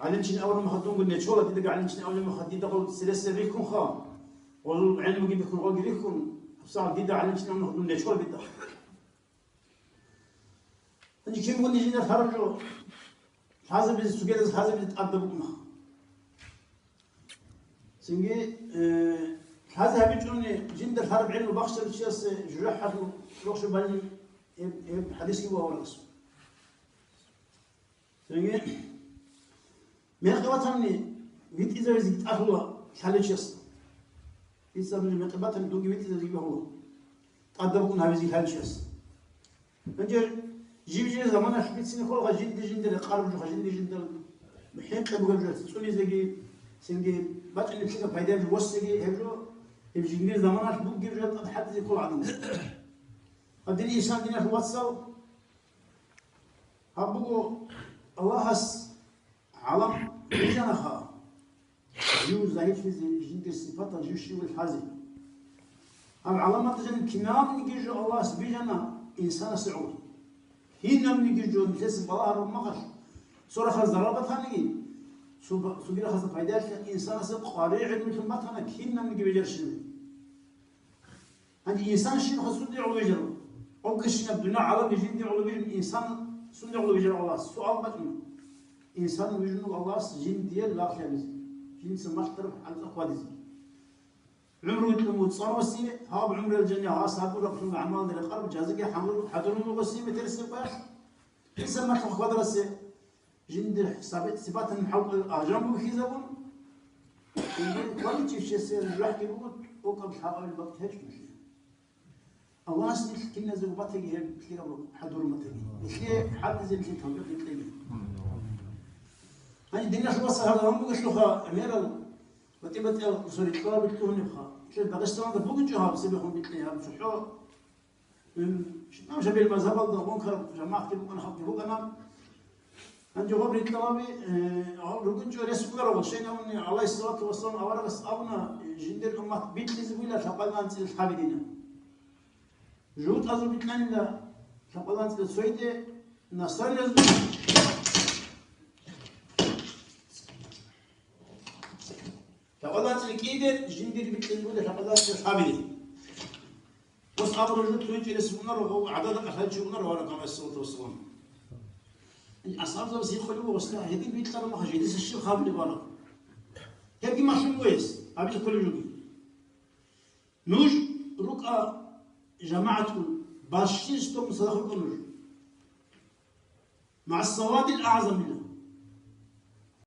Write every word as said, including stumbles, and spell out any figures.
ГӀалимчи абураб мехалъ дунго нечола, дидаги гӀалимчи абулеб мехалъ дида гъол сиресда рихьунха, гъозул гӀелмуги бихьун, гъолги рихьун, гьабсагӀат дида гӀалимчи абулеб мехалъ дун нечола дида. Гьанже кин бугони жинда лъараб жо, лъазабизе, цогидаз лъазабизе тӀадаб букӀуна. Цинги, э, лъазе гьабичӀони жинда лъараб гӀелму бахчарав чиясе жужахӀалъув рохчо балин гьеб, гьеб хӀадисги буго аварагасул. Цинги, мекъи ватани витӀизавизе тӀалъула лъалев чияс. Дица абуни, мекъи батани дунги витӀизавизе бегьула, тӀадаб букӀун гьавизе лъалев чияс. Гьанже жив-жив заманалъ бицине ккола жинди-жинда рекъараб жо, жинди-жинда хӀинкъи бугеб жо, цӀунизеги, цинги бачӀинеблъидал пайдаяб жо, восеги гьеб жо, гьеб жиндир заманалъ бугеб жо тӀад хӀалтӀизе ккола гӀадамаз. Гьаб дир ислам диналъул вацал, гьаб буго Аллагьас гӀалам бижанаха, жив загьирлъизе, жиндир сипатал жив щивал лъазе. Гьаб гӀаламат жаниб кинабниги жо Аллагьас бижана инсанасе гӀоло. Кинабниги жо нилъеца балагьараб мехалъ, цо рахъалъ зарал батаниги, цо ба-, цоги рахъалъ пайдалъи инсанасе къваригӀун батана кинабниги бижарщинаб. Гьанже инсан щибха сунде гӀоло вижарав? Гьеб ккарщинаб дунъя гӀаламги жинде гӀоло вижун, инсан сунде гӀоло вижарав Аллагьас? Суал бачӀуна. Инсан вижун вуго Аллагьас жиндие лагълъабизе, жинца малъараб хӀалкъа хьвадизе. ГӀумру витӀун вуцӀцӀарасе, гьаб гӀумруялъ жанив гьас гьабураб гӀамалалда рекъараб жазаги хӀамру-, хӀадурун вугосе, метерисеб къоялъ, гьесаб малъухъ хьвадарасе, жиндир сабит-, сипатан хӀалкӀолел аржан бухьизабун, жиндир кваличивщинасе жужахӀги буго, тӀокӀаб лъабабил бакӀ гьечӀо нилъее. Аллагьас нилъ киназего батаги гьеб лъикӀаб хӀадурун батаги. Нилъее хӀалтӀизе нилъее тавфикъ кьеги. Гьанже диналъул вацал, гьаб гьабун бугелъулха, гӀемерал батӀи-батӀиял цо рикьалаби лъугьунебха. Нилъер Дагъистаналда бугинчӀо гьаб цебехун бикьи гьаб цохӀо. М, шитӀан жабел мазгьабалда гъункараб жамагӀатги букӀана, халкъги букӀана. Гьанже гъаб рикьалаби, э, гъаб ругинчӀо рес букӀараб, щайин абуни, гӀалайгьиссалату вассалам, аварагас абуна, э, жиндир уммат бикьизе бугила лъабкъоялда анцӀила лъабидина. ЖугьутӀазул бикьанила лъабкъоялда анцӀила цойде, насариязул Лъабкъоялда анцӀила кӀиде жиндир бикьизе бугила лъабкъоялда анцӀила лъабиде. Ус абураб жо лъугьинчӀелес бугонаро, гъов гӀадада кӀалъай чи бугонаро, авараг гӀалайгьиссалату вассалам. АсхӀабзабаз гьикъулеб буго, гьедин бикьараб мехалъ жидеца щиб хабулеб бараб? Гьебги малъун буго гьес, гьабизе кколеб жоги. Нуж рукӀа жамагӀатгун, бащдаб мун цадахъ рукӀа нуж. МагӀас-савадил агӀзамила,